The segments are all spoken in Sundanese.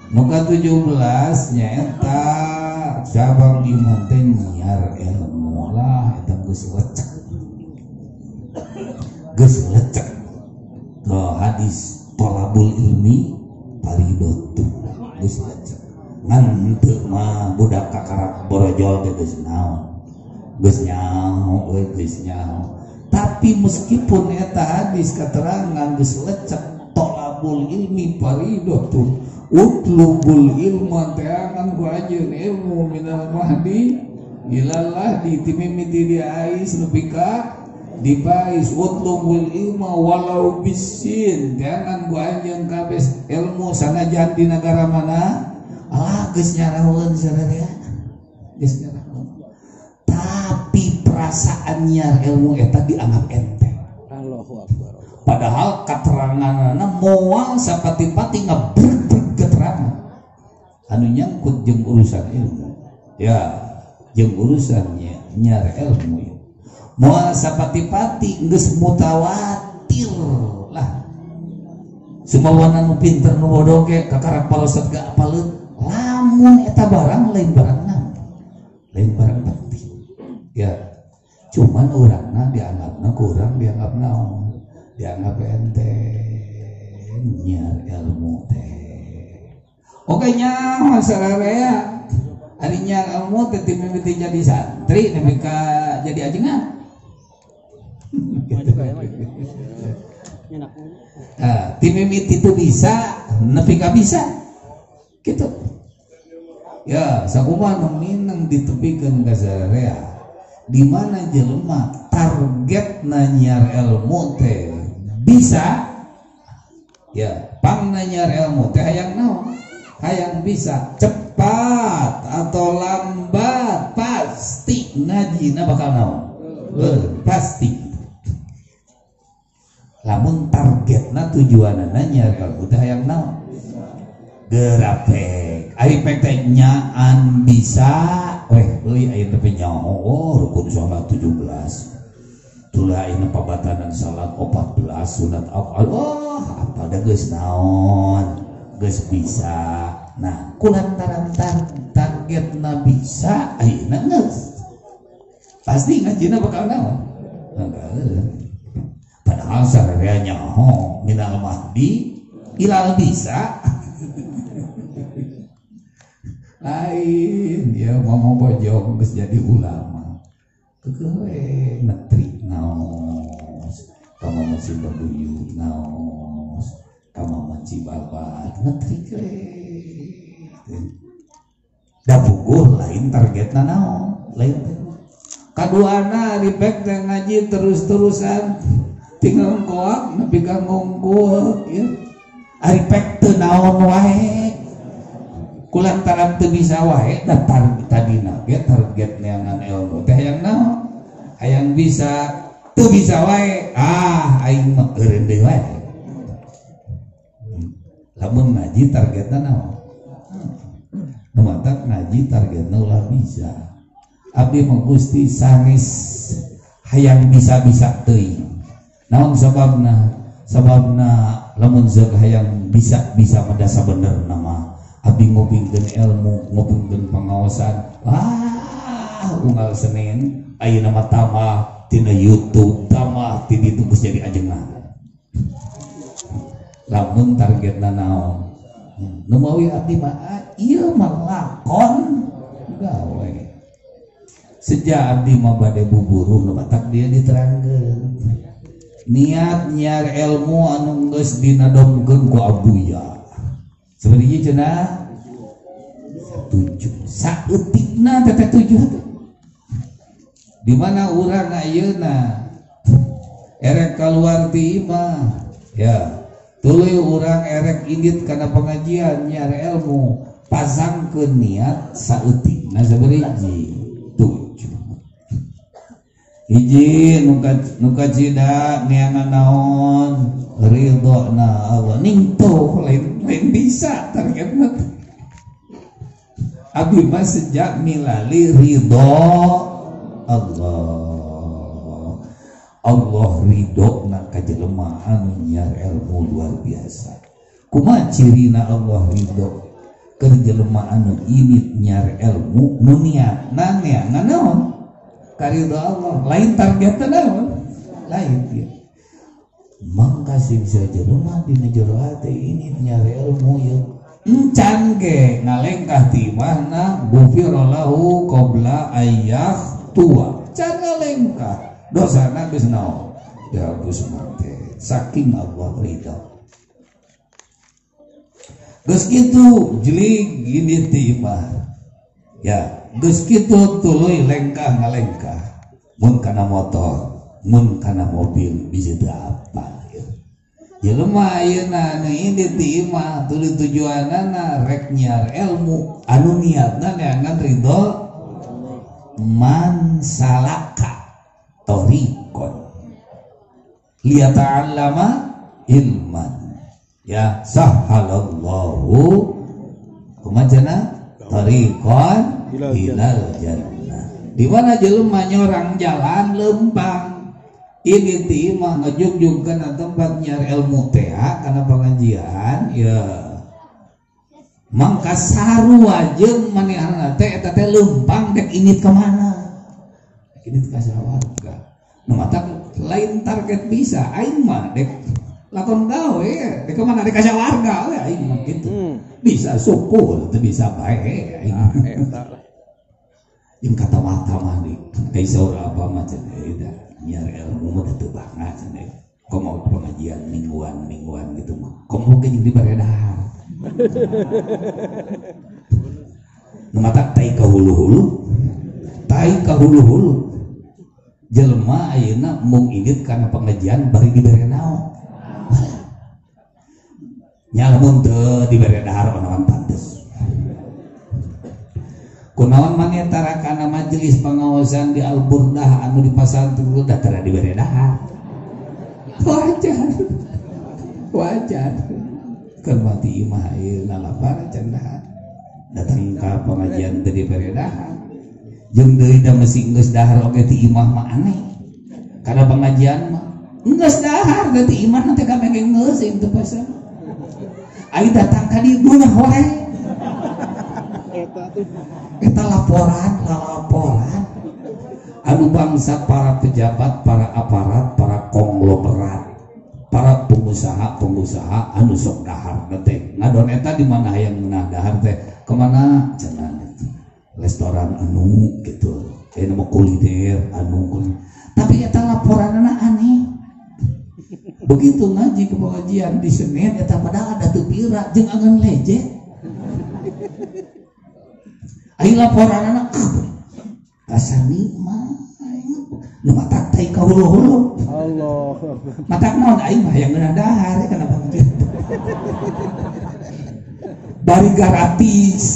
Nu ka-17 nyaeta cabang iman teh nyiar ilmu lah eta geus lecek. Geus lecek. Tuh hadis tolabul ilmi faridotun geus lecek. Ngan teu mah budak kakarap borojol teh geus naon. Geus nyaho euy geus nyaho. Tapi meskipun eta hadis keterangan geus lecek tolabul ilmi faridotun utlubul ilma teangan ku ajeun ilmu minal mahdi ilal lahdi timimiti di ais nepi ka dipais utlubul ilma walau bisin teangan ku ajeun kabeh ilmu sanajan di negara mana ah geus nyarahoeun sararea geus nyarahoeun tapi perasaan nyiar ilmu eta dianggap enteng. Allahu akbar. Padahal kateranganna moal sapati-pati ngabreg keterangan anu nyangkut jeung urusan ilmu ya jeung urusannya nyiar ilmu ya moal sapati-pati geus mutawatir lah sumawana nu pinter nu bodoh ge kakarak palosot ge apaleun lamun eta barang lain barang naon lain barang penting ya cuman urangna dianggapna kurang dianggap naon dianggap enteng nyiar ilmu teh. Oke nyaho sararea ari nyiar ilmu teh ti mimiti jadi santri nepi ka jadi ajengan. Nah, ti mimiti teu bisa nepi ka bisa gitu. Ya sakumaha nu mineng ditepikeun ka sararea di mana jelema targetna nyiar ilmu teh bisa ya pangna nyiar ilmu teh hayang naon hayang bisa cepat atau lambat pasti ngajina bakal naon pasti lamun targetna tujuanana nyiar ilmu teh hayang naon gerapek ari pek teh nyaan bisa weh euy aya teh nyaho oh rukun salat 17 tulah ayeuna pabatanan salat 14 sunat oh apa da geus naon geus bisa. Nah kulantaran targetna bisa ayeuna geus pasti ngajina bakal naon padahal sararea nyaho minal mahdi ilal bisa lain ya mau bojong geus jadi ulama keukeuh we netri naos ka mama Cibaduyut naos ka mama Cibabat netri we da puguh lain targetna naon lain teh kaduana ribek teh ngaji terus-terusan tinggal koak nepi ka ngungkul ieu ari pek teu naon wae kulantaran teu bisa wae da tadina ge target neangan ilmu teh hayang naon hayang bisa teu bisa wae ah aing mah eureun deui wae lamun ngaji targetna naon nu matak ngaji targetna ulah bisa abdi mah Gusti sanes hayang bisa-bisa teuing naon sababna sababna lamun zeuk hayang bisa-bisa mah da sabenerna mah abdi ngupingkeun ilmu ngupingkeun pengawasan ah unggal Senin ayeuna mah tambah tina YouTube tambah ti ditu geus jadi ajengan lamun targetna naon nu mawi abdi mah ieu mah lakon gawe sejak abdi mah bade buburuh nu matak dia diterangkeun niat nyiar ilmu anu geus dinadomkeun ku abuya sebenarnya cenah 7 saeutikna teh 7 teh di mana urang ayeuna erek kaluar ti imah ya tuluy urang erek indit kana pengajian nyiar ilmu pasangkeun niat saeutikna sabariji 7 hiji nu kacida neangan naon ridhona Allah ning tuh lain bisa targetna abdi mah sejak milali ridho Allah Allah ridhona ka jelema anu nyiar ilmu luar biasa. Kumaha cirina Allah ridho? Keur jelema anu indit nyari ilmu nu niatna neangan naon karidho Allah lain targetna naon lain ieu mangka sing sajelema dina jero hate indit nyari ilmu ieu encan ge ngalengkah ti imahna gufira lahu qabla ayyah tua can ngalengkah dosana geus naon dihapus mate saking Allah ridho. Geus kitu jelig gini ti imah ya geus kitu tuluy lengkah ngalengkah mun kana motor mun kana mobil bisa teu apal ya. Jelema ayeuna anu indit ti imah tuluy tujuanana rek nyiar ilmu anu niatna neangan ridho man salaka tariqon liyata'allama ilman ya sahhalallahu kumajana tariqan ilal jannah. Di mana jelema nyorang jalan lempang ini ti imah ngejugjug kana tempat nyari ilmu teh kana pengajian ya mangka sarua jeung manehna teh eta teh lempang dek indit ka mana indit ka sawarga nu matak lain target bisa aing mah dek lakon gawe dek ka mana dek ka sawarga we aing mah kitu bisa syukur teu bisa bae aing eta jeung kata mata mah di ai saur apa mah cenah eta nyiar ilmu mah teu banget cenah komo pengajian mingguan gitu mah komo ge jeung dibere dahar nu matak tai ka hulu-hulu tai ka hulu-hulu jelema ayeuna mung indit kana pengajian bari dibere naon nya lamun teu dibere dahar naon pantes kunaon maneh tara kana majelis pengawasan di Al-Burdah anu di pasantren da tara dibere dahar wajar wajar keur mati imah ayeuna lapar can dahar datang ka pengajian teu dibere dahar jeung deui da mesti geus dahar oge ti imah mah aneh kana pengajian mah geus dahar da ti imah teh kabeh ge geus teu pasal ai datang ka dieu meunah hore eta laporan lalaporan anu bangsa para pejabat para aparat para konglomerat para pengusaha-pengusaha anu sok dahar teh ngadon eta di mana hayang meunah dahar teh kemana cenah restoran anu gitu nama kuliner anu kuliner. Tapi eta laporanana aneh begitu ngaji ke pengajian di Senin eta padahal ada teu pira jeung angeun leje ai laporanana kasani mah nu matak tai ka hulu-hulu Allah matak naon aing mah hayang ngeunah dahar kenapa gitu bari gratis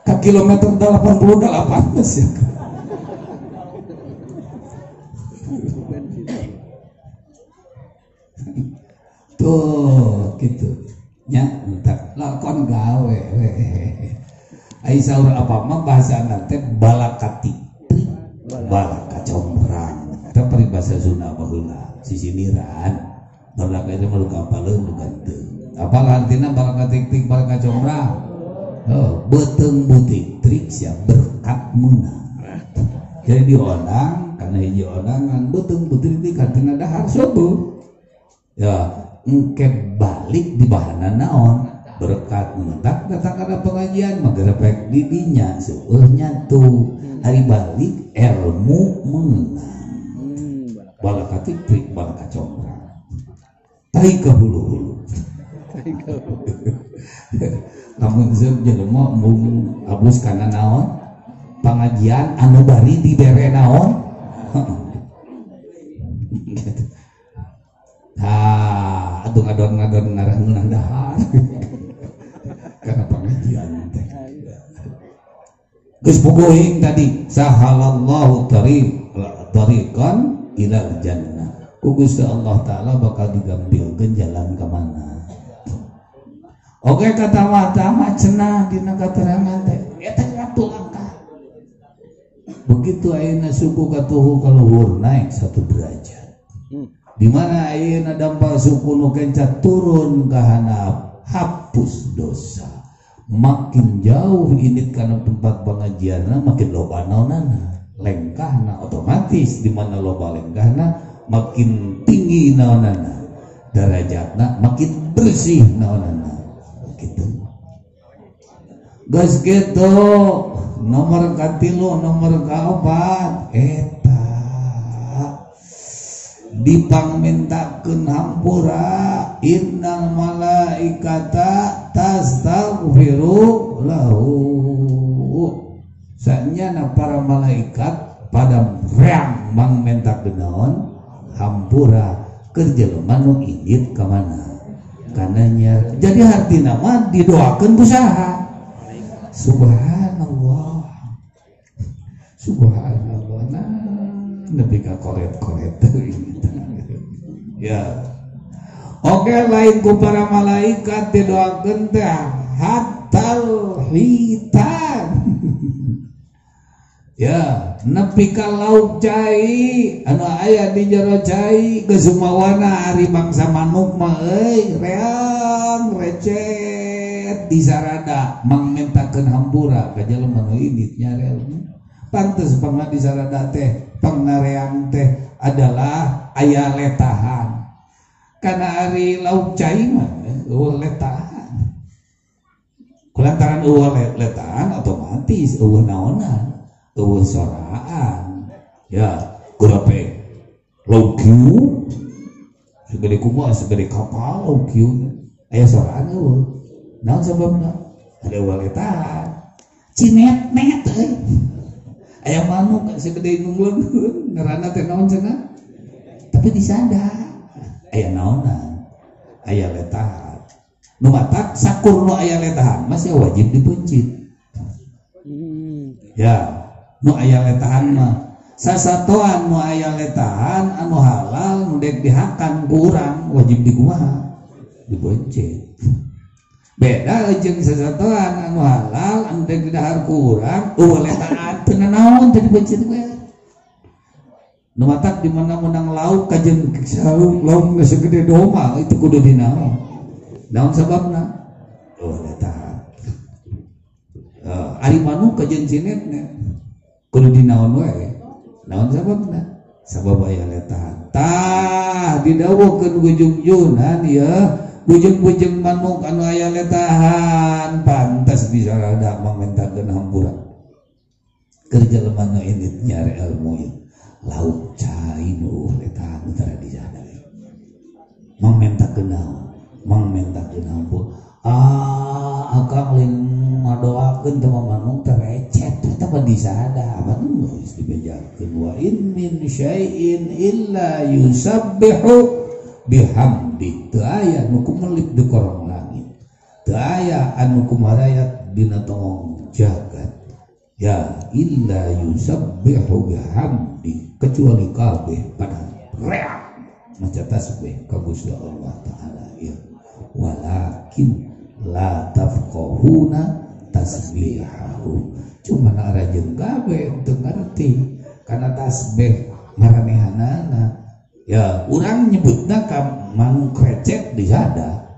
ke kilometer 88 ya. Tuh gitu nya entak lakon gawe we ai saur apa mah bahasana teh balakati balaka combrang eta peribahasa Sunda baheula sisiniran balaka itu mah luka apaleun luka teu apal artina balaka tik-tik balaka combrang. Oh, beuteung butik trik sia berkat meunang. Jadi diondang karena hiji ondangan beuteung butik trik artina dahar subuh. Ya, engke balik di bahana naon berkat mentak datang kana pengajian magerepek di dinya seueuh nyatu hari balik ilmu meunang. Balaka tik trik balaka combrang. Tai ka hulu-hulu. Lamun zeuk jelema mung abus kana naon pangajian anu bari dibere naon ha atuh ngadon-ngadon ngarah ngeunah dahar kana pangajian teh geus puguhing tadi sahalallahu tariqan ilal jannah ku Gusti Allah Taala bakal digambilkeun jalan ka mana. Oke kata mata cenah dina katerangan teh eta waktu langkah. Begitu ayeuna suku katuhu kaluhur naik 1 derajat. Di mana ayeuna dampal suku nu kenca turun ka handap Hapus dosa. Makin jauh ini karena tempat pengajianna makin loba naonana lengkahna, otomatis di mana loba lengkahna makin tinggi naonana derajatna, makin bersih naonana gitu. Geus kitu nomor katilu nomor kaopat eta dipangmintakeun hampura innal malaikata tastaghfiru lahu. Sanyana para malaikat pada reang mangmintakeun naon hampura keur jelema nu indit ka mana kananya. Jadi hartina mah didoakeun ku saha? Subhanallah, subhanallah. Nah nepi ka koret-koret ya. Oke, lain ku para malaikat didoakeun teh hatal hitan. Ya, nepi ka lauk cai anu aya di jero cai geus sumawana ari bangsa manuk mah euy reang recet disarada mangmentakeun hampura ka jelema nu indit nyarel. Pantes pangna disarada teh pangareang teh adalah aya letahan. Karena ari lauk cai mah eueuh letahan. Kulantaran eueuh letahan otomatis eueuh naonan, eueuh soraan. Ya, gurape lauk kieu segede kumaha segede kapal lauk kieu aya soraan eueuh. Naon sababna? Ada eueuh letahan. Cinet net euy. Aya manuk segede nungleun ngaranna teh naon cenah? Tapi disada aya naonan, aya letahan. Nu matak sakur nu aya letahan masih wajib dipencit. Ya, nu aya letahan mah sasatoan nu aya letahan anu halal nu dek dihakan ku urang wajib dikumaha? Dipencit. Beda jeung sasatoan anu halal anu dek didahar ku urang eueuh letahan teu nanaon teu dipencit we. Nu matak di mana menang lauk kajen saung lauk geus segede doma itu kudu dinaon. Naon sababna? Oh letahan. Ari manuk kajen cinetna kudu dinaon wae. Naon sababna? Sabab aya letahan. Tah didawuhkeun bujung-junan ya, bujung-bujung manuk anu aya letahan pantas disarada mangmentakeun hampura. Keur jelema nu indit nyare ilmu ieu. Lauk cai nu letahan tara disada. Mangmentakeun naon? Mangmentakeun hampura. Ah, akang lain ngadoakeun teh manuk teh recet eta mah disada. Apa nu geus dibejakeun wa in min syai'in illa yusabbihu bihamdi. Teu aya nu kumelip di korong langit. Teu aya anu kumarayat dina tongong jagat. Ya illa yusabbihu bihamdi, kecuali kabeh pada reak maca tasbih ka Gusti Allah taala ya. Walakin la tafqahuna tasbihahu. Cuma arajeun kabeh teu ngarti kana tasbih maranehanana. Ya urang nyebutna ka manuk recet disada.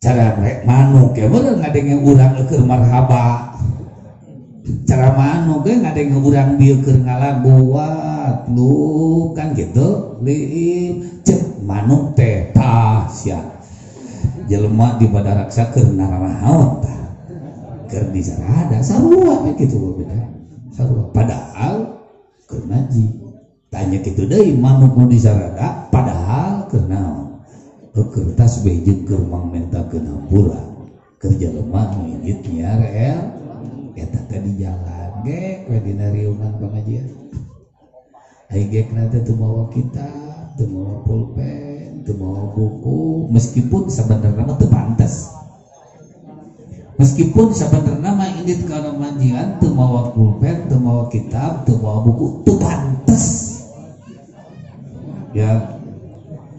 Cara manuk ya bener ngadenge urang keur marhaba. Cara manuk ge ngadenge urang dieu keur ngalaguat lu kan gitu. Liim cek manuk teh tah sia. Jelema di Badaraksa keur naranaon tah. Keur disarada sarua we kitu beda. Sarua padahal keur ngaji. Tanya kitu deui manuk nu disarada padahal keur naon? Keur tasbih jeung keur mangmentakeun hampura. Keur jelema nu indit nyarel eta teh di jalan gek we dina riungan pangajian. Ai gekna teh teu mawa kitab, teu mawa pulpen, teu mawa buku, meskipun sabenerna mah teu pantes. Meskipun sabenerna mah indit kana manjian teu mawa pulpen, teu mawa kitab, teu mawa buku, teu pantes. Ya.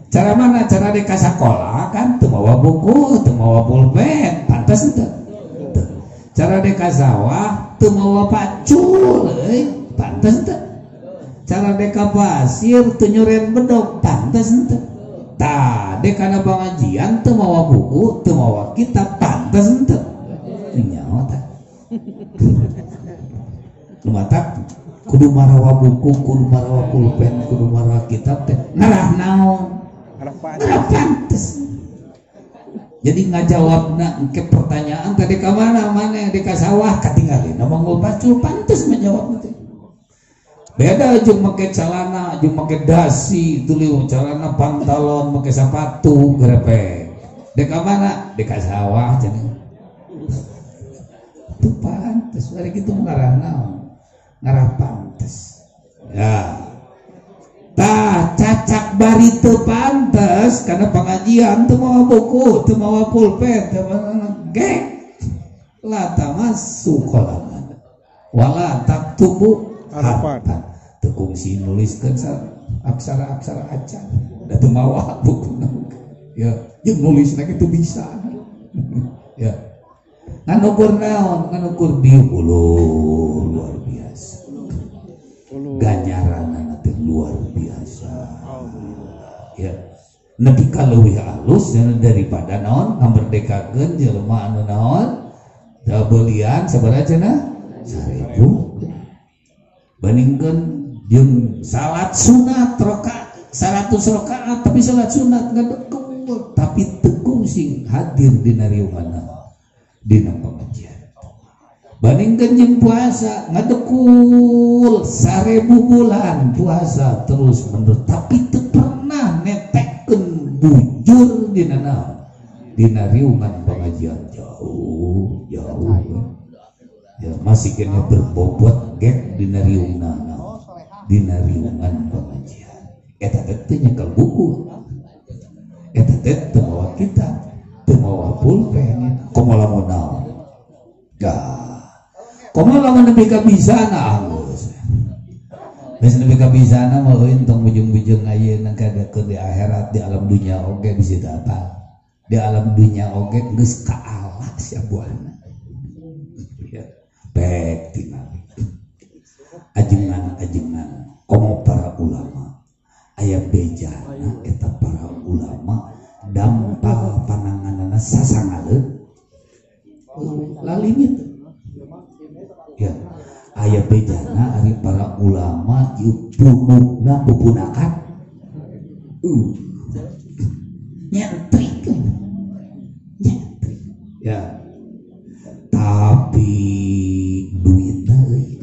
Cara mana? Cara di sakola kan teu mawa buku, teu mawa pulpen, pantes teu. Cara di sawah teu mawa pacul euy, pantes teu. Cara di pasir teu nyuren bedog, pantes teu. Tah dek kana pengajian teu mawa buku, teu mawa kitab, pantes henteu. Nyaho tah. Lumatak kudu marawa buku, kudu marawa pulpen, kudu marawa kitab teh ngarah naon? Ngarah pantes. Jadi ngajawabna engke pertanyaan tadi ka mana maneh di ka sawah katingalina manggul pacul pantes menjawabna teh. Beda jeung make calana, jeung make dasi, tuluy calana pantalon, make sepatu grepe. Dek ka mana? Dek ka sawah cenah. Teu pantes, bari kitu ngarah naon? Ngarah pantes. Ya. Tah cacak bari teu pantes kana pengajian teu mawa buku, teu mawa pulpen, teu mawa gek. La tamassu qalaman wala taktubu harfan. Teu kungsi nuliskeun aksara-aksara acan. Da teu mawa bukuna. Ya, jeung nulisna ge teu bisa. Ya. Ngan ukur naon? Ngan ukur diulur luar biasa. Ganjaranana teh luar biasa. Ya. Nepi ka leuwih alus daripada naon ngamerdekakeun jelema anu naon? Belian sabaraha cenah? 1000. Bandingkan jeung salat sunat rakaat 100 rakaat tapi salat sunat ngadekul tapi teu kungsi hadir dina riunganna dina pengajian. Bandingkan jeung puasa ngadekul 1000 bulan puasa terus menerus tapi teu pernah netekkeun bujur dina naon dina riungan pengajian jauh jauh. Ya, masih kena berbobot gek dina riungan dina riungan pengajian. Eta teh teu nyekel buku, eta teh teu mawa kitab, teu mawa pulpen, komo lamun naon. Gah. Komo lamun nepi ka bisana geus. Geus nepi ka bisana mah euy tong bujung-bujung ayeuna kadakeun di akhirat di alam dunya oge bisa datang. Di alam dunya oge geus kaala sia buahna. Pek tingali ajengan-ajengan komo para ulama aya bejana eta para ulama dampal pananganana sasangaleun lalimit ya aya bejana ari para ulama ieu punukna pupunakan nyentrik nyentrik ya tapi duitna euy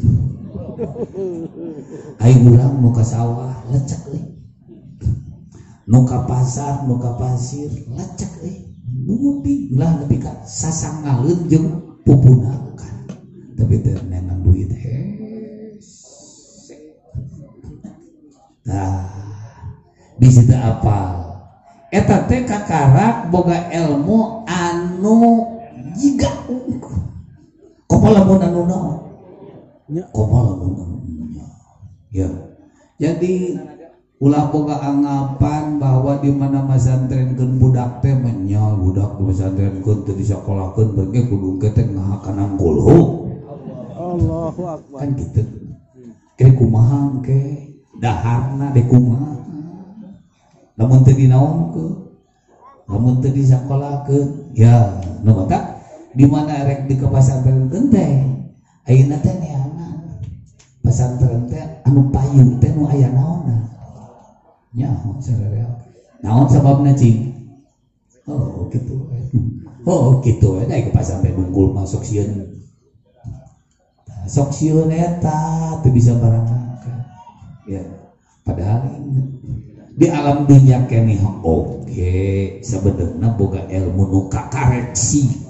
ai urang nu ka sawah lecek euy nu ka pasar nu ka pasir lecek euy budi lah nepi ka sasangaleun jeung pupunakan tapi teu neangan duit hese. Tah di situ apal eta teh kakarak boga ilmu anu jiga unggul. Komo lamun anu naon? Komo lamun anu nya. Ya. Jadi ulah boga anggapan bahwa di mana masantrenkeun budak teh menyal budak di masantrenkeun teu disakolahkeun berge kudu ke teh ngahakanang kulhu. Allahu akbar. Kan kitu. Ke kumaha ke daharna de kumaha. Lamun teu dinaonkeun, lamun teu disakolahkeun, ya nu mata di mana rek di pesantrenkeun teh ayeuna teh neangan pesantren teh anu payung teh nu aya naonna nyaho sarerea naon sababna cing oh kitu oh kitu we da ke pesantren unggul mah sok sieun eta teu bisa barangkan ya padahal di alam dunia keneh oge sebenarnya boga ilmu nu kakareksi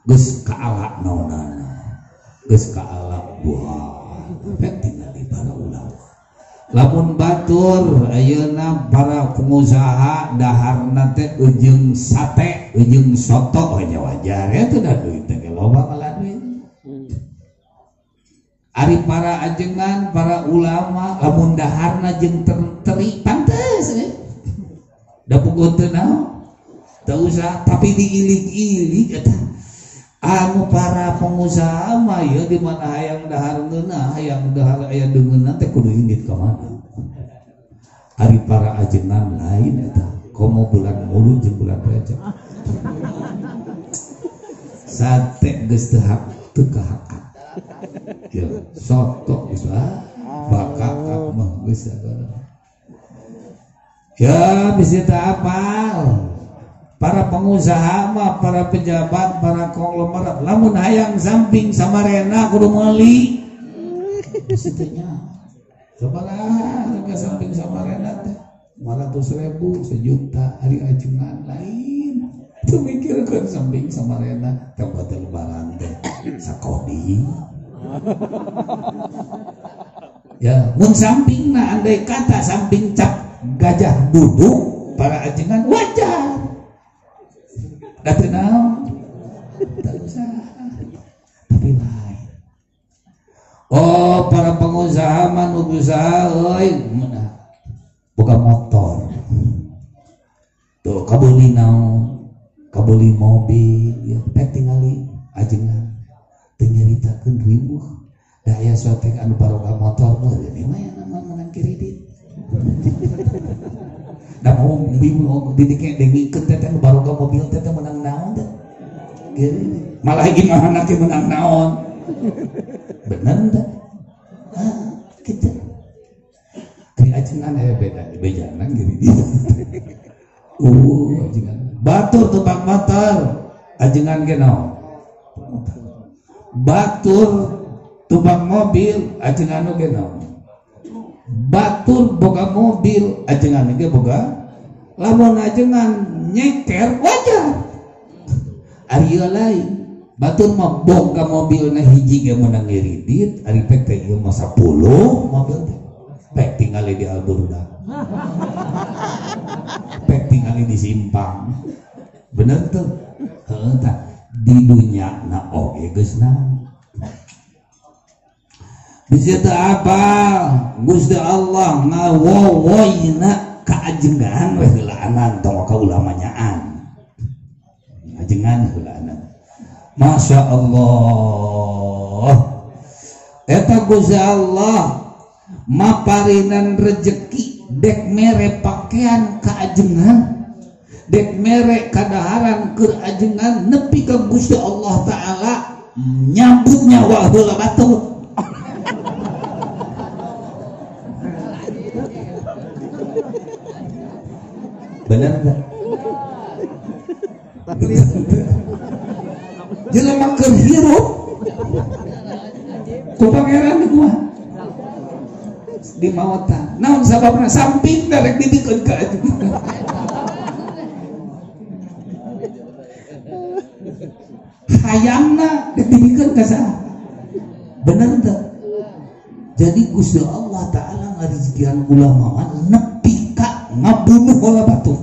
geus kaala naonana geus kaala buah pek tingali para ulama lamun batur ayeuna para pengusaha daharna teh ujung sate ujung soto hanya wajar ya teh da duit teh loba malah duit. Ari para ajengan para ulama lamun daharna jeung teri pantes da puguh teu naon teu usah tapi diilik-ilik eta anu para pengusaha mah ieu di mana hayang dahar ngeunah hayang dahar aya deungeunna teh kudu indit ka mana Ari para ajengan lain eta komo bulan Mulud jeung bulan Rajab. Sate geus teu hak teu kahakat. Ya, soto geus bakakak mah geus sagala. Ya bisa teu apal. Para pengusaha mah, para pejabat, para konglomerat lamun hayang samping samarena kudu meuli. Situnya. Sabaraha harga samping samarena teh? 500.000, sejuta, hari ajengan lain. Teu mikirkeun samping samarena tempat lebaran teh sakodi. Ya, mun sampingna andai kata samping cap gajah duduk para ajengan wajar. Da teu naon? Teu usah. Tapi lain. Oh, para pengusaha mah nu usaha euy meunah. Boga motor. Tuh kabeuli naon? Kabeuli mobil, ya pek tingali ajengan. Teu nyaritakeun riweuh. Da aya sotek anu baroga motor mah ini mah ya nama menang kredit. Da mau didike dengikeun teh anu baroga mobil teh menang naon teh? Kredit. Malah imahna ge menang naon? Bener teh? Ah, kitu. Ari ajengan aya beda, bejanan kredit. Ajengan. Batur tebak motor, ajengan ge naon? Batur tubang mobil, ajengan ge naon? Batur boga mobil, ajengan ge boga. Lamun ajengan nyeker wajar. Ari ieu lain, batur mah boga mobilna hiji ge meunang ngiridit, ari pek teh ieu mah 10 mobil teh. Pek tingali di Alburda. Pek tingali di Simpang. Bener tuh? Heuh tah di dunya na oge geus naon. Bisa teu apal Gusti Allah ngawowoyna ka ajengan we heulaanan tong ka ulamanyaan. Ajengan heulaanan. Masya Allah. Eta Gusti Allah maparinan rejeki dek mere pakaian ka ajengan, dek mere kadaharan keur ajengan nepi ka Gusti Allah Ta'ala nyambut nyawa heula batur. Bener enggak? Jelema keur hirup ku pangeran kumaha? Di mautan. Naon sababna samping darek dibikeun ka ajengan. Hayangna dek dibikeun ka saha? Bener teu? Jadi Gusti Allah Ta'ala ngarizkian ulama mah nepi ka ngabunuh heula batur.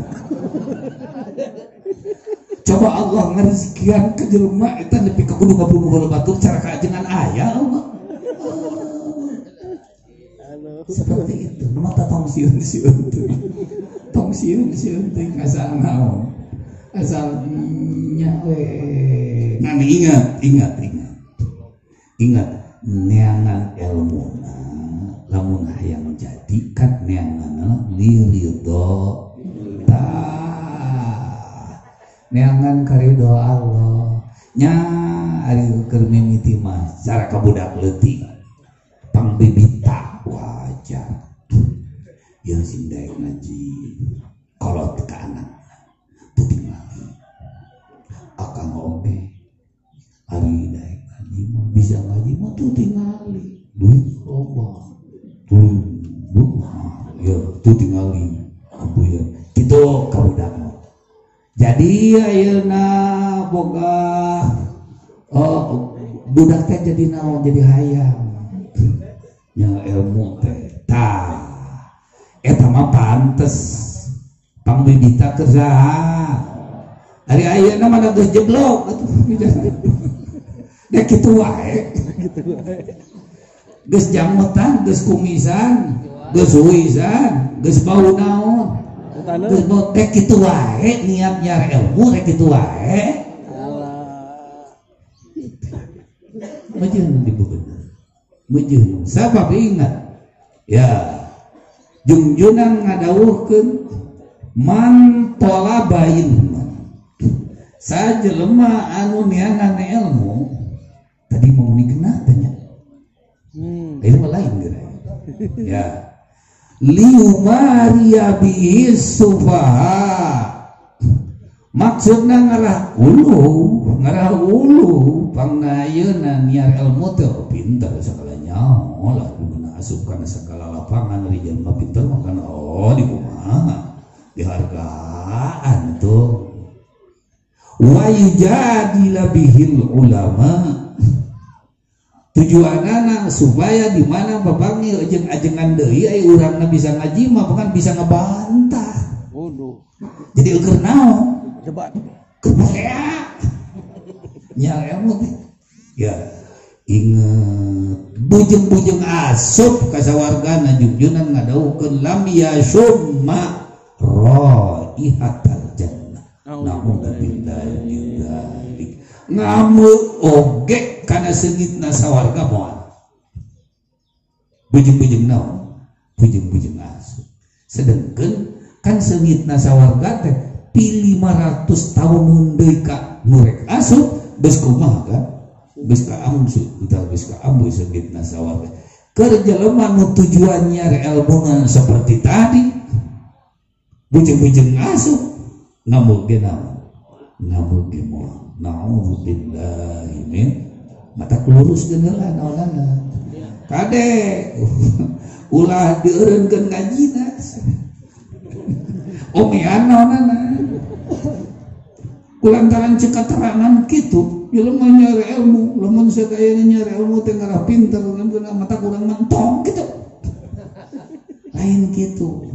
Coba Allah ngarizkian ka jelema eta nepi ka kudu ngabunuh heula batur cara kaajengan aya Allah. Seperti itu. Nu mata tong sieun-sieun teuing. Tong sieun-sieun teuing asal naon. Asal nya we. Nah, ingat, ingat, ingat. Ingat neangan ilmuna lamun hayang jadi kan neangan liridho tah neangan karidho Allah nya ari keur mimiti mah cara ka budak leutik pangbibita wajar ieu sing daek ngaji kolot ka anak teu tingali akang oge ari daek ngaji mah bisa ngaji mah tuh tingali duit loba tuh ya tuh tingali abuya kitu ka budak mah. Jadi ayeuna boga oh budak teh jadi naon jadi hayang nya ilmu teh tah eta mah pantes pangbibita keur saha ari ayeuna mah geus jeblok atuh da kitu wae geus jamutan geus kumisan geus huisan geus bau naon geus bau teh kitu wae niat nyari ilmu teh kitu wae meujeun dibebener meujeun sabab ingat ya Jungjunan ngadawuhkeun man talaba ilman sajelema anu neangan ilmu tadi mau nikna tanya. Itu mah lain geura. Ya. Liumariya bihi sufaha. Maksudna ngarah ulu pangna ayeuna niar ilmu teh pinter sagala nyaho lah guna asup kana sagala lapangan ari jelema pinter mah kana oh di kumaha dihargaan tuh. Wa yujadila bihil ulama tujuanana supaya di mana papanggil jeung ajengan deui ai urangna bisa ngaji mah bukan bisa ngebantah. Waduh. Jadi eueuh naon? Debat. Kepercaya. Nya ilmu teh. Ya. Ingat bujeng-bujeng asup ka sawargana jungjunan ngadawuhkeun lam yasumma raihatal jannah. Na'udzubillahi min dzalik. Ngamuk oge kana seungitna sawarga moal. Bujeng-bujeng naon? Bujeng-bujeng asup. Sedengkeun kan seungitna sawarga teh pi 500 tahun deui ka nu rek asup geus kumaha kan? Geus ka amsu, utawa geus ka ambu seungitna sawarga. Keur jelema nu tujuan nyari elmuna seperti tadi bujeng-bujeng asup ngamuk ge naon? Ngamuk ge moal. Na'udzubillahi min mata lurus geuneuh naonana. Kade ulah dieureunkeun ngajina. Omean naonana. Kulantaran cek keterangan kitu, jelema nyari ilmu, lamun sakayana nyari ilmu teh ngarah pinter, mata kurang mentong kitu. Lain kitu.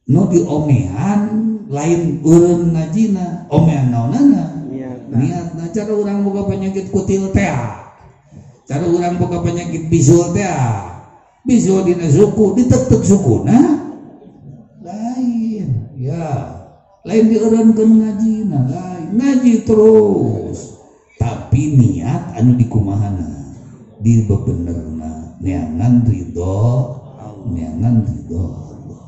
Nu diomean lain eureun ngajina, omean naonana. Niatna cara urang boga penyakit kutil teh. Cara urang boga penyakit bisul teh. Bisul dina suku, ditetek sukuna. Lain, ya. Lain dieureunkeun ngajina, lain ngaji terus. Tapi niat anu dikumahana, dibebenerna, neangan ridho, neangan ridho Allah.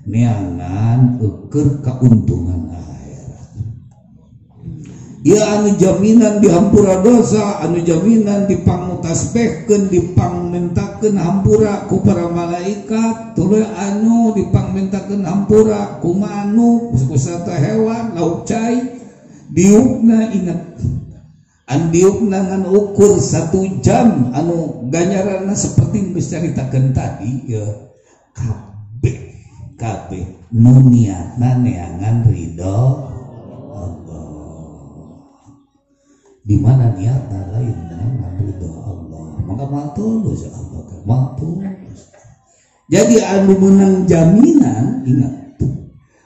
Neangan eukeun kauntungan akhirat. Ya anu jaminan dihampura dosa, anu jaminan dipangmutasbihkeun, dipangmentakeun hampura ku para malaikat, tuluy anu dipangmentakeun hampura ku manuk, kusata hewan, lauk cai, diukna ingat. An diukna ngan ukur 1 jam anu ganjaranna seperti geus caritakeun tadi ya kabeh kabeh nu niatna neangan ridho Allah. Di mana niatna lain neangan ridho Allah, maka moal tulus Allah, moal tulus. Jadi anu menang jaminan, ingat,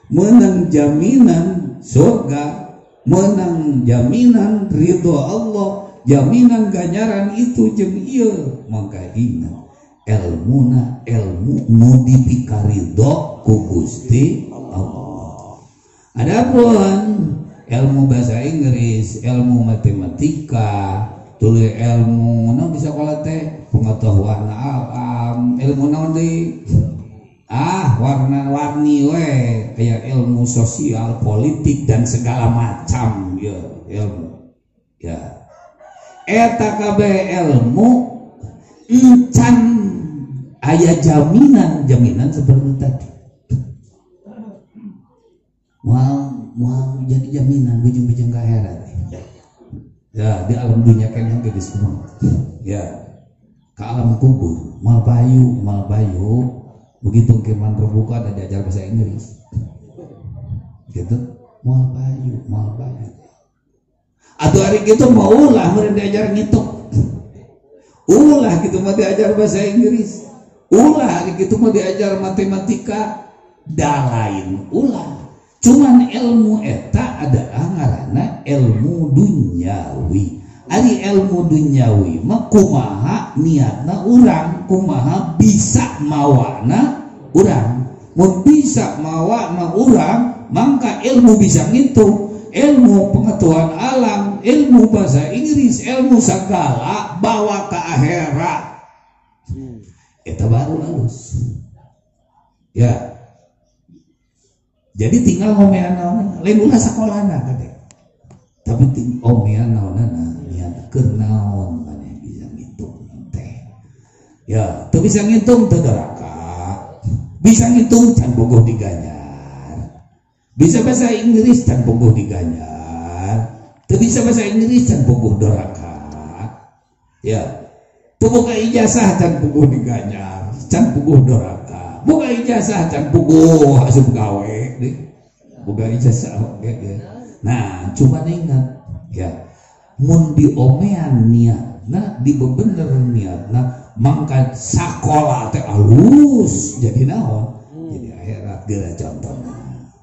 menang jaminan surga, menang jaminan ridho Allah, jaminan ganjaran itu jeung ieu, maka ingat elmuna elmu nu dipikaridho ku Gusti Allah. Adapun ilmu bahasa Inggris, ilmu matematika, tuluy ilmu naon di sekolah teh pengetahuan alam, ilmu naon deui? Ah, warna-warni we, kayak ilmu sosial, politik dan segala macam ya ilmu. Ya. Eta kabeh ilmu encan aya jaminan, jaminan seperti tadi. Mau jadi jaminan bujung-bujung ke akhirat. Ya, di alam dunia kan yang geus semua. Ya. Ke alam kubur, mal payu, mal payu. Begitu keman terbuka ada diajar bahasa Inggris. Gitu, mal payu, mal payu. Atau hari gitu mau ulah meureun diajar ngitung. Ulah gitu mau diajar bahasa Inggris. Ulah hari gitu mau diajar matematika, da lain ulah. Cuman ilmu eta adalah ngaranna ilmu dunyawi. Ari ilmu dunyawi mah kumaha niatna urang, kumaha bisa mawana urang. Mun bisa mawana urang, mangka ilmu bisa ngitung, ilmu pengetahuan alam, ilmu bahasa Inggris, ilmu segala bawa ke akhirat. Eta baru halus. Ya. Jadi tinggal ngomean naon, lain ulah sakolana kade. Tapi omean naonana niat keur naon maneh bisa ngitung teh. Ya, teu bisa ngitung teu doraka. Bisa ngitung can bogoh diganjar. Bisa bahasa Inggris can bogoh diganjar. Teu bisa bahasa Inggris can bogoh doraka. Ya. Teu boga ijazah can bogoh diganjar, can bogoh doraka. Boga ijazah can bogoh asup gawe deh. Boga ijazah oge ya. Nah, cuma ingat ya, mun diomean niatna, dibebener niatna, mangka sakola teh alus jadi naon? Jadi akhirat geura contohna.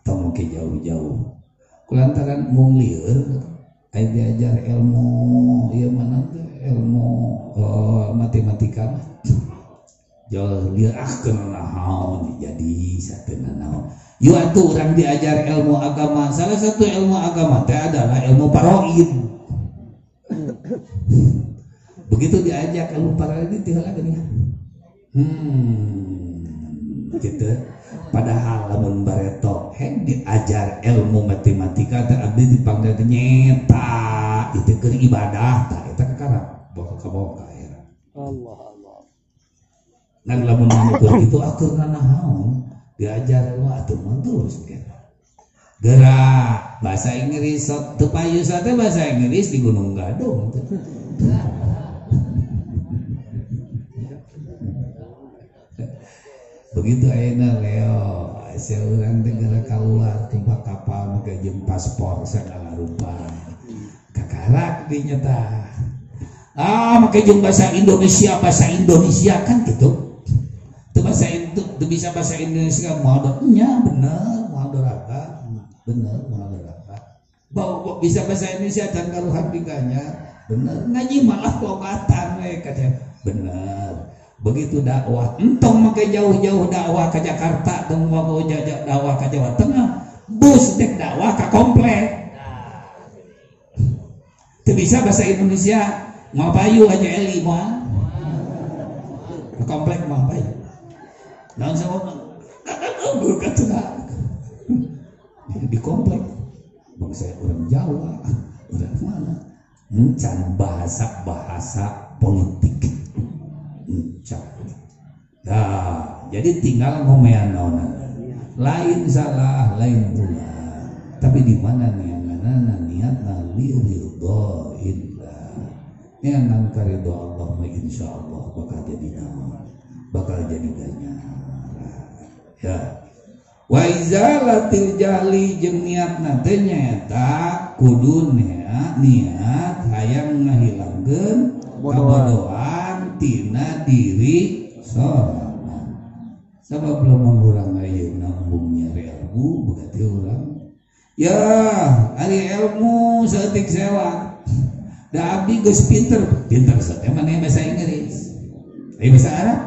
Tong make jauh-jauh. Kulantaran mung lieur aya diajar ilmu ieu mana teh ilmu matematika mah. Jauh lieur ah keun naon jadi sateunan naon. Yuk atuh urang diajar ilmu agama. Salah satu ilmu agama teh adalah ilmu faraid. Begitu diajak ilmu faraid itu heula geuning. Gitu. Padahal lamun bareto heng diajar ilmu matematika teh abdi dipanggil teh nyeta itu keur ibadah tah eta kakarap bakal kabawa ka akhirat. Allah Allah. Ngan lamun manukur kitu akur nanaon diajar lu atuh mah terus gitu. Gerak bahasa Inggris teu payu sate bahasa Inggris di Gunung Gadung teh. Begitu ayeuna Leo, asa urang teh geura kaluar tumpak kapal make jeung paspor sagala rupa. Kakarak dinya tah. Ah make jeung bahasa Indonesia kan gitu. Teu bahasa itu teu bisa bahasa Indonesia moal nya bener moal doraka bener moal doraka. Bau bisa bahasa Indonesia can karuhan diganya bener ngaji malah logatan we katanya bener. Begitu dakwah entong make jauh-jauh dakwah ke Jakarta tong mau dakwah ke Jawa Tengah bus dek dakwah ka komplek. Teu bisa bahasa Indonesia moal payu aja eli moal ke komplek moal payu. Naon sababna? Di komplek bangsa orang Jawa, orang mana? Encan bahasa-bahasa politik. Encan. Nah, jadi tinggal ngomean naonan. Lain salah, lain ulah. Tapi di mana niatna niatna li ridho illah. Niatna karidho Allah mah insyaallah bakal jadi naon, bakal jadi ganjaran. Ya. Wa izalatil jahli jeung niatna teh nyaeta kudu niat hayang ngahilangkeun kabodohan tina diri sorangan. Sabab lamun urang ayeuna embung nyari ilmu berarti urang ya ari ilmu saeutik sewa. Da abdi geus pinter, pinter saeutik maneh bahasa Inggris. Ari bahasa Arab.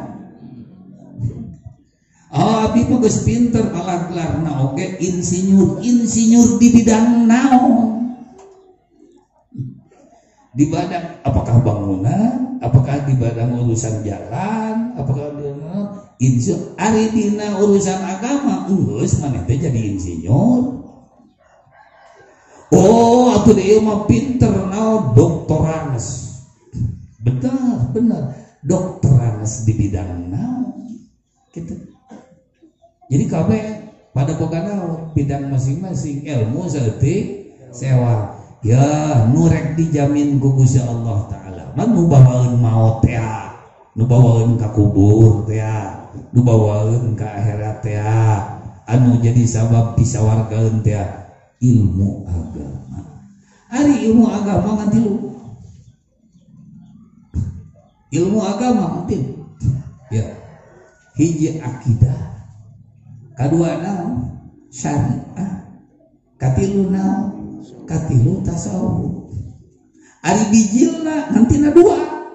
Oh abdi mah geus pinter malah gelarna oge insinyur, insinyur di bidang naon? Di bidang apakah bangunan, apakah di bidang urusan jalan, apakah di insinyur ari dina urusan agama geus maneh teh jadi insinyur. Oh atuh ieu mah pinter naon doktoranes. Benar, benar. Doktoranes di bidang naon? Gitu. Jadi kabeh pada boga naon bidang masing-masing ilmu saeutik sewa. Ya nu rek dijamin ku Gusti Allah taala. Man nu bawaeun maot teh, nu bawaeun ka kubur teh, nu bawaeun ka akhirat teh, anu jadi sabab disawargaeun teh ilmu agama. Ari ilmu agama ngan tilu. Ilmu agama ngan tilu. Ya. Hiji akidah. Kadua naon syariah, katilu naon katilu tasawuf. Ari bijilna nantina dua.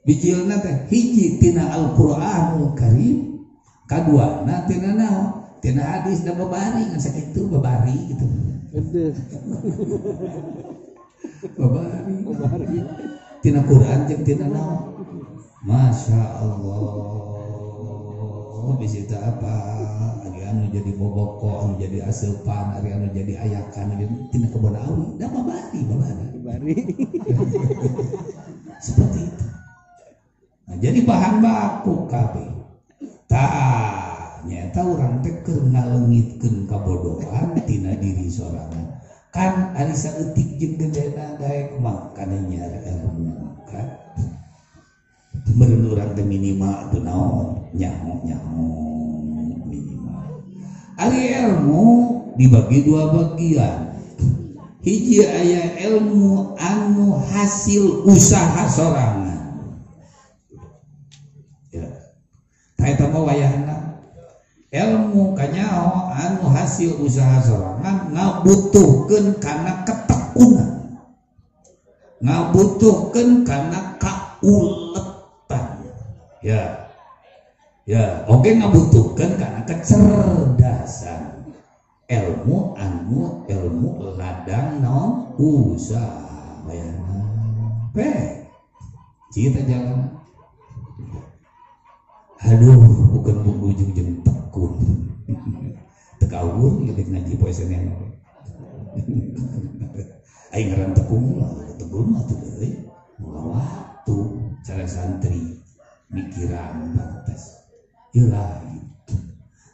Bijilna teh hiji tina Al-Qur'anul Karim, kaduana tina naon tina hadis da babari ngan sakitu babari gitu. Babari. Tina Quran jeung tina naon. Masya Allah. Oh bisa teu apa ari anu jadi boboko anu jadi aseupan ari anu jadi ayakan tina kebon awi da babari babari. Seperti itu. Nah, jadi bahan baku kabeh. Tah nyaeta urang teh keur ngaleungitkeun kabodohan tina diri sorangan. Kan ari saeutik jeung gedena daek mah kana nyiar ilmu kan. Meureun urang teh minimal atuh naon nyaho-nyaho minimal. Ari ilmu dibagi dua bagian. Hiji aya ilmu anu hasil usaha sorangan. Ya. Tah eta mah wayahna ilmu kanyaho anu hasil usaha sorangan ngabutuhkeun kana ketekunan. Ngabutuhkeun kana kauletan. Ya. Ya, oke ngabutuhkeun kana kecerdasan. Ilmu anu ilmu ladang naon usaha bayana pe cita jalan aduh bukan buku ujung-ujung tekun tekawur ya ngaji poe Senin aing ngaran tekun lah tekun mah teu deui moal waktu cara santri mikiran pantas ieu lain.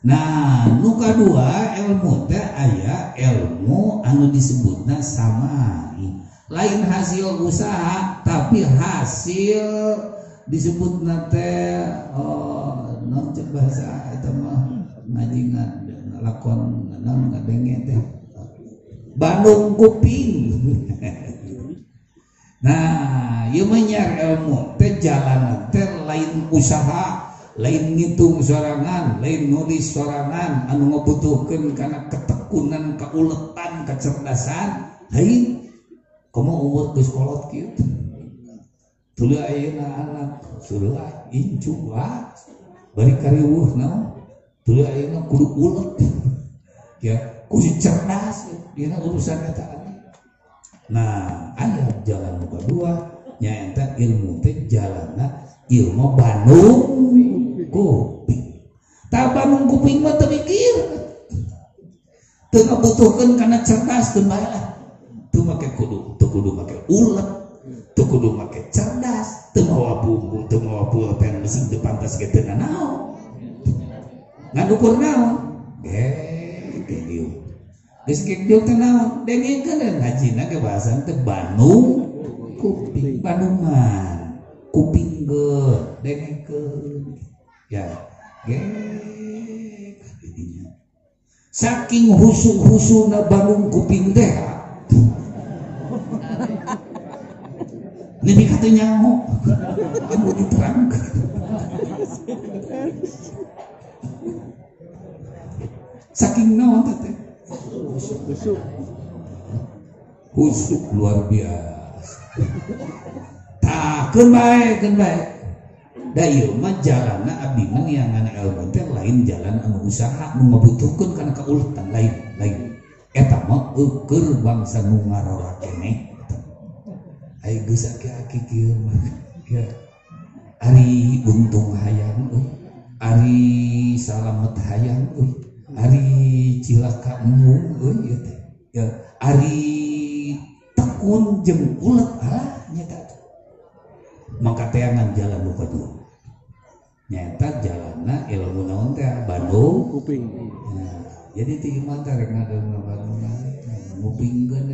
Nah, nu kadua ilmu teh aya ilmu anu disebutna samai. Lain hasil usaha tapi hasil disebutna teh oh, non cek bahasa eta mah ngaji ngalakon naon ngadenge teh Bandung kuping. Nah, ieu mah nyiar ilmu teh jalanan teh lain usaha, lain ngitung sorangan, lain nulis sorangan anu ngabutuhkeun kana ketekunan, kauletan, kecerdasan, lain. Komo umur geus kolot kieu. Tuluy ayeuna anak seulah incu wah bari kariweuh naon. Tuluy ayeuna kudu ulet. Ya, kudu cerdas dina urusan eta. Nah, aya jalan nu kadua nyaeta ilmu teh jalanna ilmu Bandung kuping. Tah Bandung kuping mah teu mikir. Teu ngabutuhkeun kana cerdas teu bae lah. Teu make kudu, teu kudu make ulet, teu kudu make cerdas, teu mawa bumbu, teu mawa pulpen mesin teu pantas ge teu nanaon. Ngan ukur naon? Ge dieu. Geus ge dieu teh naon? Dengekeun ngajina ge bahasan teh Bandung kuping, Bandungan. Kuping ge dengekeun. Ya, ge kadinya. Saking husu-husuna Bandung kuping teh. Nepi ka teu nyaho. Anu diterangkeun. Saking naon teh? Husuk. Husuk luar biasa. Tah, keun bae, keun bae. Da ieu mah jalanna abdi mah neangan ilmu teh lain jalan anu usaha nu ngabutuhkeun kana kauletan lain, lain. Eta mah eukeun bangsa nu ngarora keneh. Ai geus aki-aki kieu mah. Ya. Ari untung hayang euy, ari salamet hayang euy, ari cilaka embung euy ieu teh. Ya, ari tekun jeung ulet alah nya teh. Maka teangan jalan nu kadua. Nyaeta jalanna ilmu naon teh Bandung kuping. Nah, jadi ti imah teh rek ngadeung Bandung ngupingkeun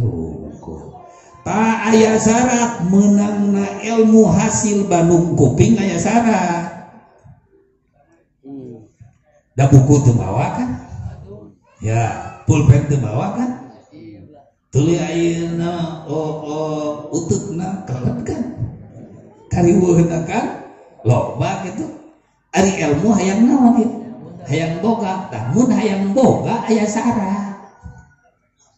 hungkul. Ta aya syarat meunangna ilmu hasil Bandung kuping aya syarat. Da buku teu mawa kan? Ya, pulpen teu mawa kan? Tuluy ayeuna oh uteukna kelet kan? Kariweuhna kan? Loba kitu. Ari ilmu hayang naon ieu? Hayang boga. Tah mun hayang boga aya syarat.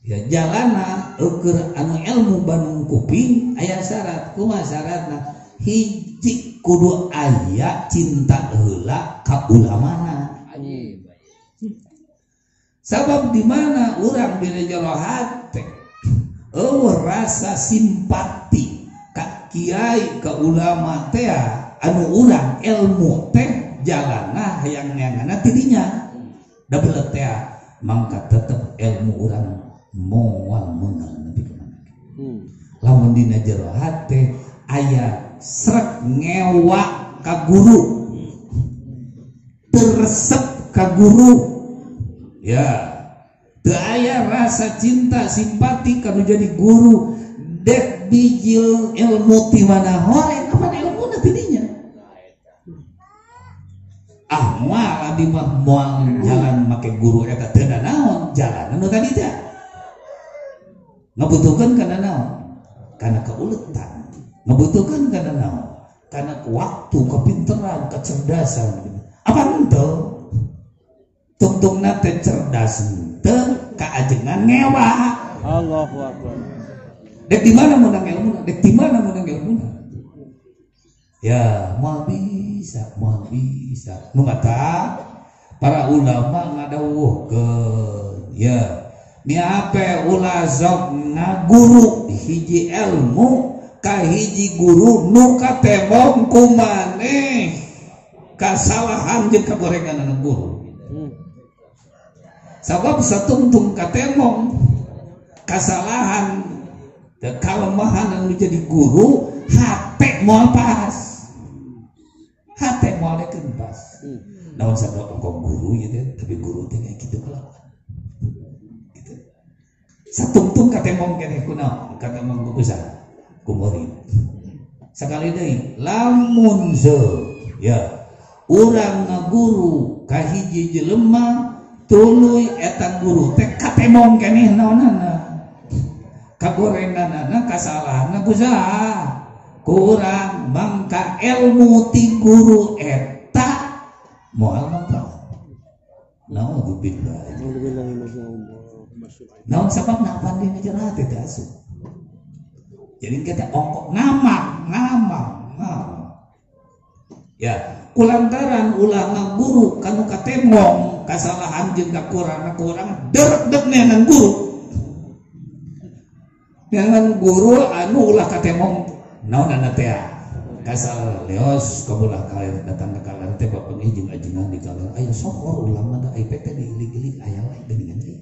Ya jalana eukeun anu ilmu Bandung kuping aya syarat. Kumaha syaratna? Hiji kudu aya cinta heula ka ulamana. Sabab di mana urang dina jero hate eueuh rasa simpati ka kiai ka ulama teh anu urang ilmu teh Jalanna hayang neanganna ti dinya. Da belet teh mangka tetep ilmu urang moal meunang nepi ka mana. Lamun dina jero hate aya srek ngewa ka guru. Teresep ka guru. Ya. Teu aya rasa cinta simpati kanu jadi guru dek bijil ilmu ti mana horeng kapan ilmuna ti dinya. Ah moal abdi mah moal jalan make guru eta teu naon jalan anu tadi teh. Ngabutuhkeun kana naon? Kana keuletan. Ngabutuhkeun kana naon? Kana waktu, kepinteran, kecerdasan. Apa henteu? Tungtungna teh cerdas henteu kaajengan ngewa. Allahu akbar. Dek di mana meunang ilmuna? Dek di mana meunang ilmuna? Ya, moal bisa, moal bisa. Nu mata para ulama ngadawuhkeun, ya. Miape ulah sok ngaguru hiji ilmu ka hiji guru nu katemong ku maneh kasalahan jeung kagorengan anu guru. Sabab satungtung katemong kasalahan dan kalemahan anu jadi guru hate moal pas. Hate moal dekeun pas. Naon sabab engkau guru ieu teh, tapi guru teh kayak kitu kelakuan. Gitu. Satungtung katemong keneh kunaon? Katemong ku kusaha? Ku murid. Sakali deui lamun ya urang ngaguru ka hiji jelema tuluy eta guru teh katemong keneh naonana? Kagorenganana kasalahanna ku saha? Kurang mangka ilmu ti guru eta moal manfaat. Naudzubillah. Naon sababna apan dina jero hate teh asup. Jadi kita ongkok ngamang ngamang ngamang. Ya, kulantaran ulah ngaguru kanu katemong kasalahan jeung kakurangan derek-dek neangan guru. Neangan guru anu ulah katemong naon teh kasal leos kabulah kaler datang ke kaler teh bapak jeung ajengan di kaler aya sohor ulama da ai teh diilig-ilig aya wae geuningan teh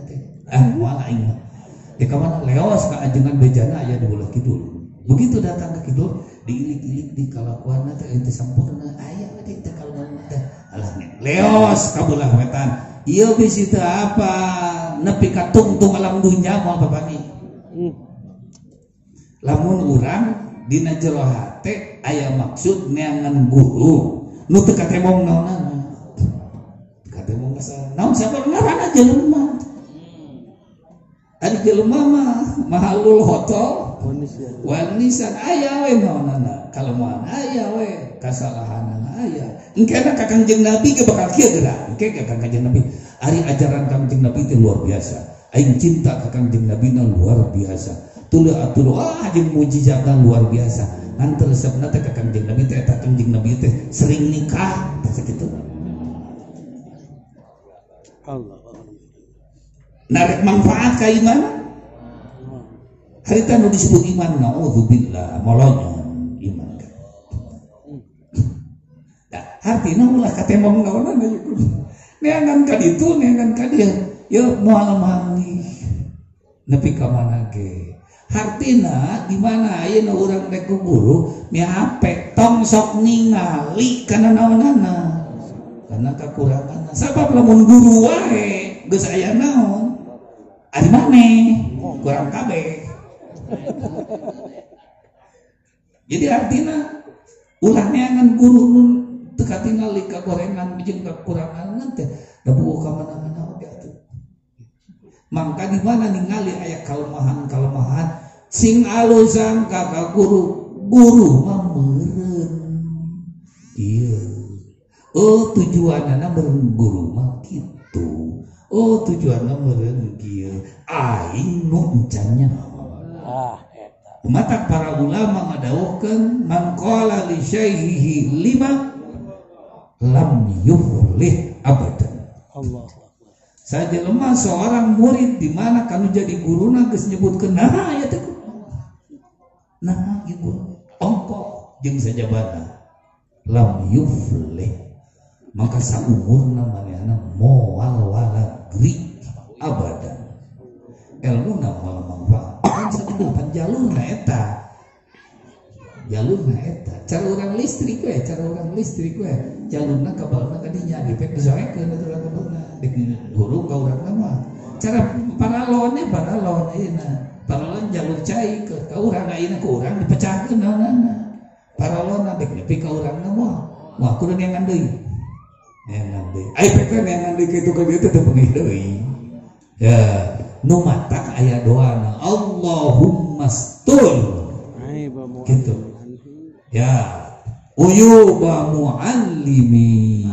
teh ah moal aing mah di ka mana leos ka ajengan bejana aya di belah kidul begitu datang ke kidul diilig-ilig di kalakuanna teh teu sampurna aya we teh kalemahan teh alah leos ka belah wetan ieu bisi teu apa nepi ka tungtung alam dunya moal bapangi. Lamun urang dina jero hate aya maksud neangan guru nu teu katemong naonana. Teu katemong masalah. Naon sabab ngaranna jelema. Ari jelema mah mahalul khoto wanisan aya we naonana, kalemahan aya we, kasalahanana aya. Engkena ka Kangjeng Nabi ge bakal kieu geura. Engke ka Kangjeng Nabi ari ajaran Kangjeng Nabi teh luar biasa. Aing cinta ka Kangjeng Nabi na luar biasa. Tuluy atuh ah jeung mujizatna luar biasa. Ngan resepna teh ka Kangjeng Nabi teh eta Kangjeng Nabi teh sering nikah tah sakitu. Allah. Narek manfaat ka iman? Harita nu disebut iman naudzubillah molonyon iman kan. Nah, hartina ulah katemong naonana ieu. Neangan ka ditu, neangan ka dieu, yeuh moal manggih. Nepi ka mana ge. Hartina di mana ayeuna urang rek ku guru miape tong sok ningali kana naonana. Karena kakuranganna. Sabab lamun guru wae geus aya naon? Ari maneh kurang kabeh. Jadi artina ulah neangan guru nu teu katingali kagorengan jeung kakuranganna teh da buuk ka mana-mana oge atuh. Mangka di mana ningali aya kalemahan-kalemahan sing alusan ka guru, guru mah meureun. Ieu. Oh tujuanana meureun guru mah kitu. Oh tujuanna meureun kieu. Aing nu encan nyaho. Ah eta. Matak para ulama ngadawuhkeun man qala li syaihihi lima lam yuflih abadan. Allah. Saja lemah seorang murid di mana kanu jadi guruna geus nyebutkeun nah ya teh. Nah ieu guru ongkoh jeung sajabana lam yuflih Maka saumurna manehna moal walagri abadan. Elmuna moal manfaat. Kan sakumaha jalurna eta. Jalurna eta. Cara urang listrik we, cara urang listrik we. Jalurna kabalna ka dinya dipek disoekeun atuh urang kabelna. Dek hurung ka urangna mah. Cara paralon paralon ayeuna. Paralon jalur cai ke ka urang ayeuna ku urang dipecahkeun naonana. Paralonna dek nepi ka urangna mah. Wah kudu neangan deui. Neangan deui. Ai pek teh neangan deui kitu ka dieu teh teu peungih deui. Ya, nu matak aya doana Allahumma stur. Gitu. Ya, uyuba muallimi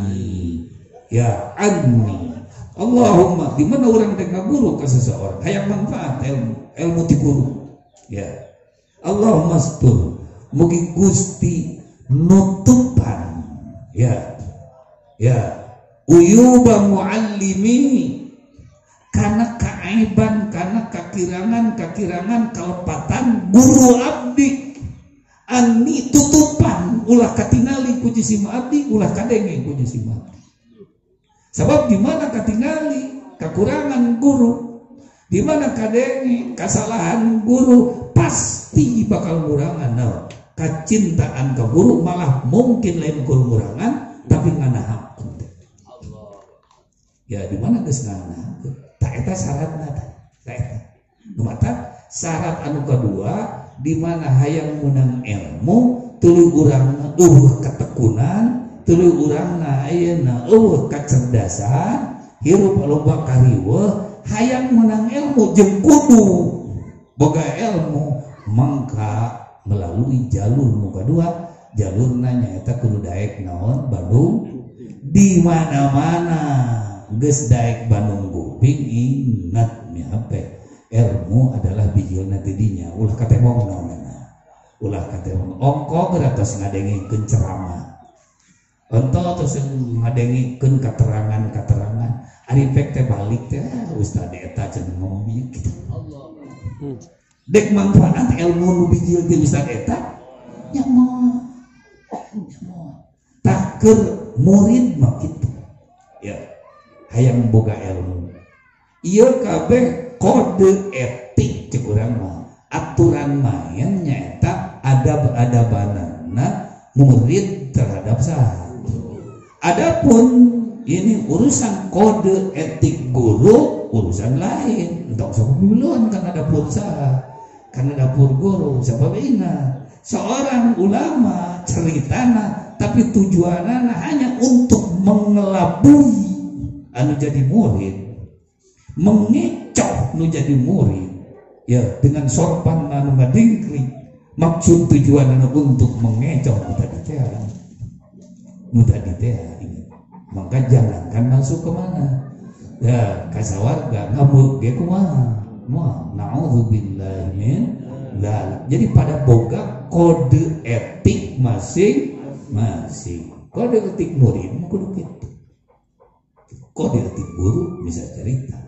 ya anni. Allahumma, di mana orang teh ngaguru ka seseorang hayang manfaat ilmu, ilmu ti guru. Ya. Allahumma stur, mugi Gusti nutupan. Ya. Ya, uyuba muallimi kana kaaiban, kana kakirangan, kakirangan kalepatan guru abdi. Ani tutupan ulah katingali ku jisim abdi, ulah kadenge ku jisim abdi. Sebab di mana katingali kekurangan guru, di mana kadenge kesalahan guru, pasti bakal ngurangan naon kacintaan ke guru, malah mungkin lain guru ngurangan tapi nganahakeun teh. Ya di mana geus nganahakeun ta eta syaratna ta eta. Nu mata syarat anu kadua di mana hayang menang ilmu tuluy urangna eueuh ketekunan, tuluy urangna ayeuna eueuh kecerdasan, hirup loba kariweuh, hayang menang ilmu jeung kudu boga ilmu, mangka melalui jalur nu kadua, jalurna nyaeta kudu daek naon Bandung di mana-mana geus daek Bandung kuping ingat mihape. Ilmu adalah bijilna ti dinya, ulah katembong naonana. Ulah katembong ongko geura tos ngadengikeun ceramah. Ento tos ngadengikeun keterangan-keterangan. Ari pek teh balik teh ustad eta cenah ngomong ieu kitu. Allah. Dek manfaat ilmu nu bijil ti ustad eta nya moal. Nya moal. Tah keur murid mah kitu. Ya. Hayang boga ilmu. Ieu kabeh kode etik cek urang mah, aturan main nyaeta adab-adabanana murid terhadap saha. Adapun ini urusan kode etik guru urusan lain, entong sok duluan karena dapur saha, karena dapur guru. Sebab ingat, seorang ulama ceritana tapi tujuanana hanya untuk mengelabui anu jadi murid, mengecoh nu jadi murid ya dengan sorban anu ngadingkri, maksud tujuan anu untuk mengecoh nu tadi teh, nu tadi teh. Maka jangankan masuk ke mana ya kasawarga ngamuk ge kumaha moal, naudzubillahi min dzalik. Jadi pada boga kode etik masing-masing. Kode etik murid mah kudu kitu, kode etik guru bisa cerita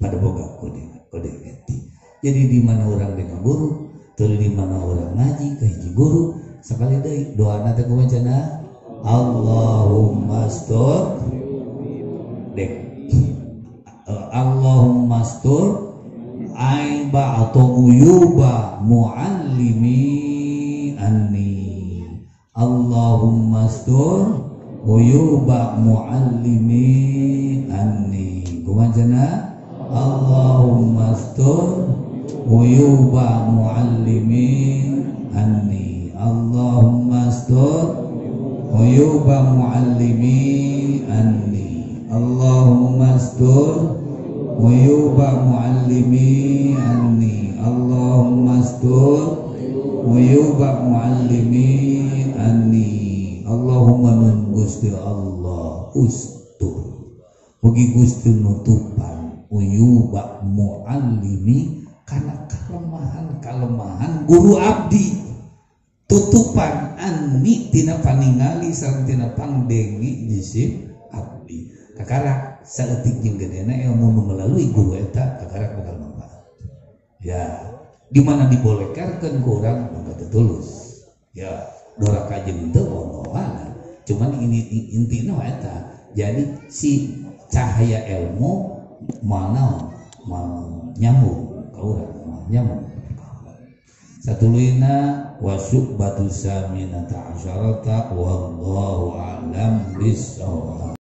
pada boga kode kode etik. Jadi di mana orang dengan guru, tuluy di mana orang ngaji ke hiji guru, sekali deui doana teh kumaha cenah? Allahumma astur dek Allahumma astur aiba atau uyuba muallimi anni. Allahumma astur uyuba muallimi anni. Kumaha cenah? Allahumma astur uyuba muallimi anni. Allahumma astur uyuba muallimi anni. Allahumma astur uyuba muallimi anni. Allahumma astur uyuba muallimi anni. Allahumma nun Gusti Allah ustur, mugi Gusti nutupan uyuba muallimi karena kelemahan-kelemahan guru abdi, tutupan anni tina paningali sareng tina pangdengi jisim abdi. Kakarak saeutik jeung gedena ilmu nu melalui guru eta kakarak bakal manfaat. Ya, di mana dibolekarkeun ku urang maka teu tulus. Ya, doraka jeung teu wallahu a'lam. Cuman ini intina eta Jadi si cahaya ilmu moal naon, moal nyambung ka urang, moal nyambung. Satuluyna wa syu'batu saminata asyarata wallahu a'lam bissawab.